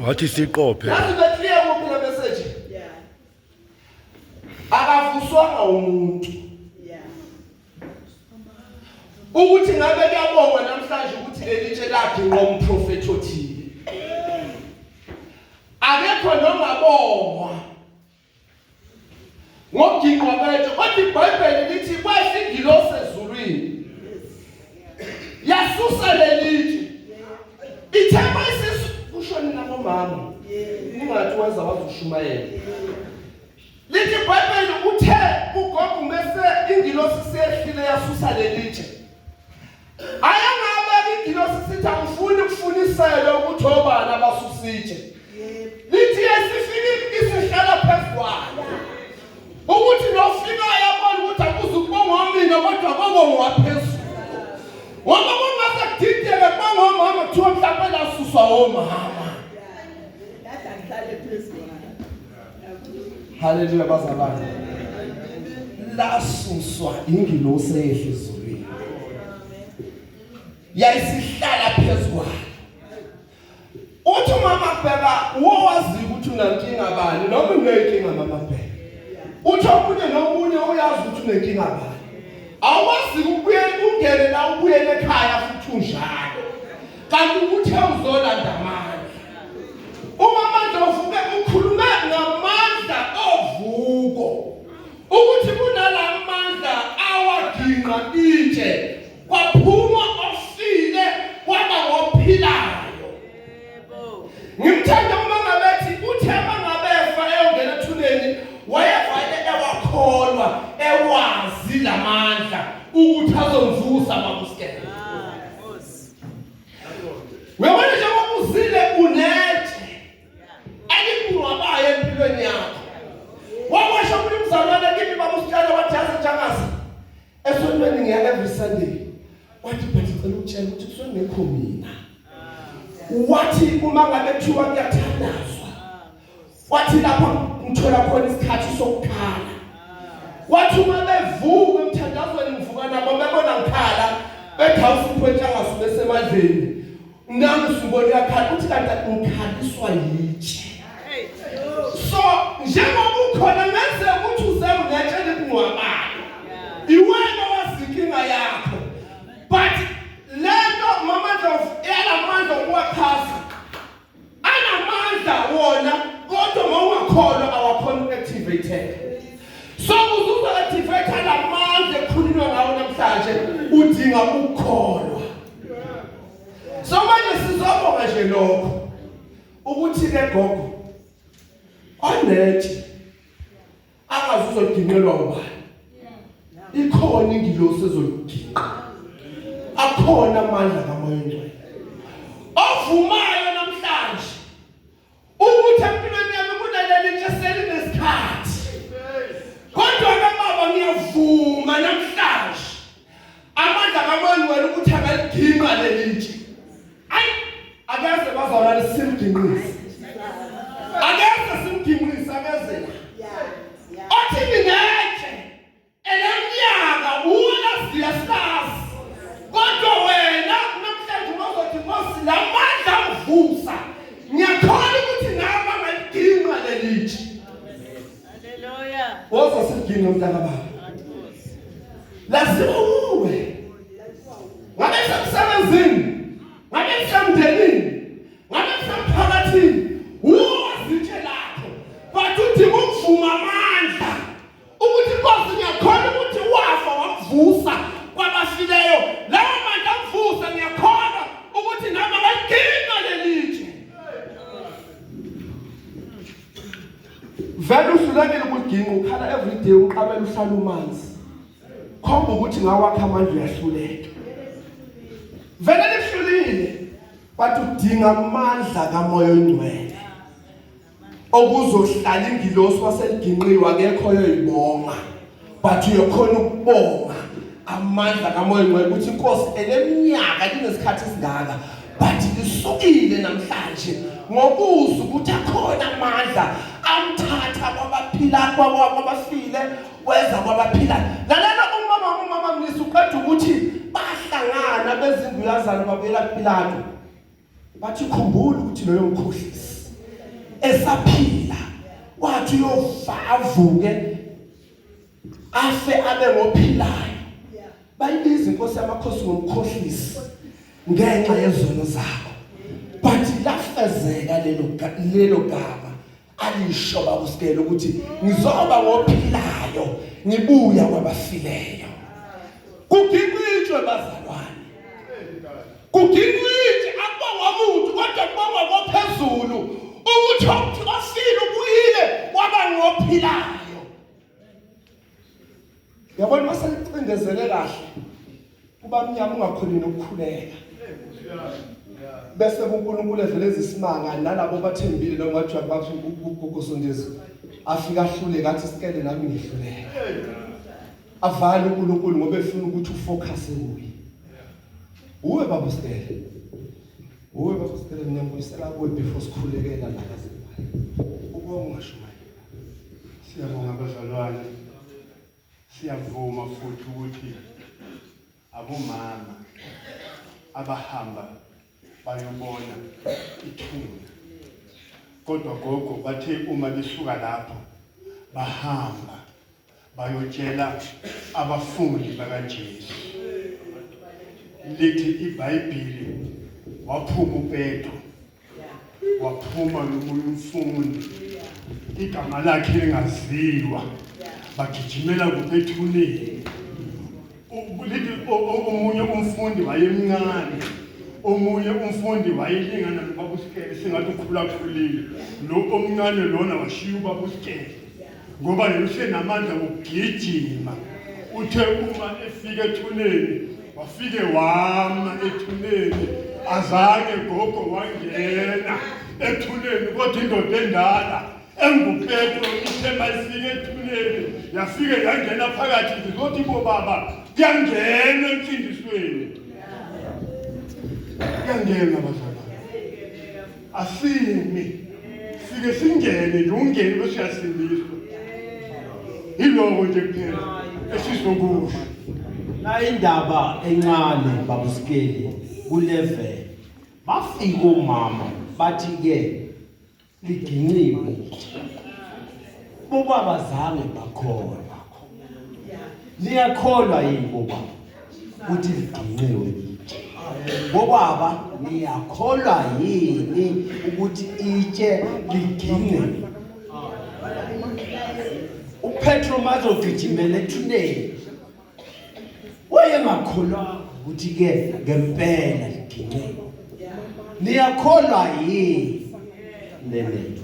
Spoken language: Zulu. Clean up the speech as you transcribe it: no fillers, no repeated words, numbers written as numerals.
Wathi siqophe. Yazi betliye kuphi le message? Yeah. Akavuswanga umuntu. Yeah. Ukuthi ngabe kuyabongwa namhlanje ukuthi leli tshe laginqwa umprofethi othile. Akekho nongabongwa. Ngokuginqwa kwetshe kodwa iBhayibheli lithi kwehla ingilosi ezulwini. Yasusa lelitshe. Ithe mayisisu kusho nina bomama. Ningathi wenza wazushumayela. Lithi iBhayibheli uthe ugogo mese ingilosi sehlile yasusa lelitshe. Ayangabe ingilosi sithi angifuni ukufuniselwa ukuthi obani abasusitshe. Lithi esifike isihlala phezu kwayo. Ukuthi nofika yabona ukuthi akuzukubongwa mina kodwa kobongwa phezulu. Ngoba kungase kudideke kubongwa omama kuthiwa mhlawumbe lasuswa omama. Lada ngihlale phezu kwayo. Haleluya bazalwane. Lasuswa ingilosi eyehla ezulwini. Yayisihlala phezu kwayo. Uthi umama bheka wowazi ukuthi unankinga bani noma unenkinga mama bheka. Uthi omunye nomunye uyazi ukuthi unenkinga bani. Awazi ukubuyela ungene la ubuyele ekhaya futhi unjalo. Kanti uthe uzolanda amandla. Uma manje uvuke ukhulume ngamandla ovuko. Ukuthi kunalamandla awaginqa itshe kwaphuma ofile kwaba ngophilayo. Ngimthanda uma ngabethi uthe mangabefa eyongena ethuneni wayevele ewakholwa ewazi lamandla ukuthi azomvusa babusikele. Uyabona njengoba uzile unetshe elikunqwabayo empilweni yakho. Wakwasho omunye umzalwane kimi baba uSihlalo wathi yazi Ntshangase esontweni ngiya every Sunday. Wathi but ngicela ukutshela ukuthi kusuke ngekho mina. Wathi uma ngabe kuthiwa kuyathandazwa wathi lapho ngithola khona isikhathi sokukhala. Wathi uma bevuka emthandazweni ngivuka nabo bebona ngikhala bethi awusipho entshangase besemandleni. Nami usubona uyakhala uthi kanti ngikhaliswa yitshe. So njengoba ukhona ngenzeka ukuthi uze unetshe likungcwabayo. Iwena wazinkinga yakho. But lento mama Ndlovu eyalamandla okuwachaza anamandla wona kodwa mawungakholwa awakhona uku-activate. So ukuze uzo-activate lamandla ekukhulunywa ngawo namhlanje udinga ukukholwa. So manje sizobonga nje lokho ukuthi ke gogo onetshe angazi uzoginqelwa ubani. Ikhona ingilosi ezoyiginqa. Akhona amandla kaMoya oNgcwele. Ovumayo namhlanje ukuthi empilweni yami kunaleli tshe selinesikhathi. Kodwa ke baba ngiyavuma namhlanje amandla kaMoya oNgcwele ukuthi angaliginqa leli tshe. Ayi akeze bazalwane simginqise. Akeze simginqise akeze la. Othi nginetshe eleminyaka uwona siyasazi. Kodwa wena namhlanje uzothi Nkosi lamandla angivusa. Ngiyakholwa ukuthi nami angaliginqa lelitshe. Hallelujah. Woza siginqe mntaka baba. Laziwa uwe. Ngabe kusemsebenzini, ngabe kusemndenini, ngabe kusemphakathini, uwe wazitshe lakho. But udinga ukuvuma amandla ukuthi Nkosi ngiyakholwa ukuthi wafa wamvusa kwabafileyo. Lawo mandla amvusa ngiyakholwa ukuthi nami akaginqa lelitshe. Vele uhlulekile ukuginqa ukhala every day uqabela uhlala umanzi. Khomba ukuthi ngawakha amandla uyahluleka. Vele lihlulile but udinga amandla kaMoya oNgcwele. Okuzohlala ingilosi waseliginqiwe akekho oyoyibonga. But uyokhona ukubonga amandla kaMoya oNgcwele ukuthi inkosi eleminyaka linesikhathi esingaka but lisukile namhlanje ngokuzwa ukuthi akhona amandla amthatha kwabaphila kwabafile weza kwabaphilayo. Lalela umama Mnisi uqeda ukuthi bahlangana bezinguyazana babuyela kuPilato. Bathi khumbula ukuthi loyo mkhohlisi esaphila wathi uyofa avuke afe abe ngophilayo. Bayibiza inkosi yamakhosi ngomkhohlisi ngenxa yezono zakho. But lafezeka lelo gama alisho bakusikele ukuthi ngizoba ngophilayo ngibuya kwabafileyo. Kuginqitshwe bazalwane, kuginqitshe, akubongwa muntu kodwa kubongwa kophezulu ukuthi ofile ubuyile waba ngophilayo. Yabona uma selicindezele kahle kuba mnyama ungakhoni nokukhuleka, bese kuNkulunkulu eveleza isimanga nalabo bathembile noma ngathi uyabathi ugogo Sondezi afika ahluleka athi sikele nami ngihluleka, avale uNkulunkulu ngoba efuna ukuthi ufocus kuye. Uwe baba Sikele, uwe baba Sikele, ngiyambuyisela kuwe before sikhulekela la bazalwane. Ubonga ungashumayela. Siyabonga bazalwane. Siyavuma futhi ukuthi abomama abahamba bayobona ithuna. Kodwa gogo bathe uma besuka lapho bahamba bayotshela abafundi bakaJesu. Lithi iBhayibheli waphuma uPetro waphuma nomunye umfundi igama lakhe lingaziwa, bagijimela kuphi ethuneni. Lithi omunye umfundi wayemncane, omunye umfundi wayelingana nobaba uSikele, sengathi ukhulakhulile. Lo omncane lona washiya ubaba uSikele ngoba yena usenamandla wokugijima. Uthe uma efika ethuneni wafike wama ethuneni, azange gogo wangena ethuneni, kodwa indoda endala enguPetro ithe mayifike ethuneni yafike yangena phakathi. Ngizothi bobaba kuyangena ensindisweni, kuyangena bazalwane, asimi sike singene nje, ungene bese uyasindiswa. Yiloko nje kuphela esizokusho. Na indaba encane babusikeli kulevel bafika omama bathi ke liginqiwe bobaba zange bakholwa. Niyakholwa yini bobaba ukuthi liginqiwe itshe? Bobaba niyakholwa yini ukuthi itshe liginqiwe? uPetro mazogijimela ethuneni wayengakholwa ukuthi ke ngempela liginqiwe. Niyakholwa yini? Nenethu.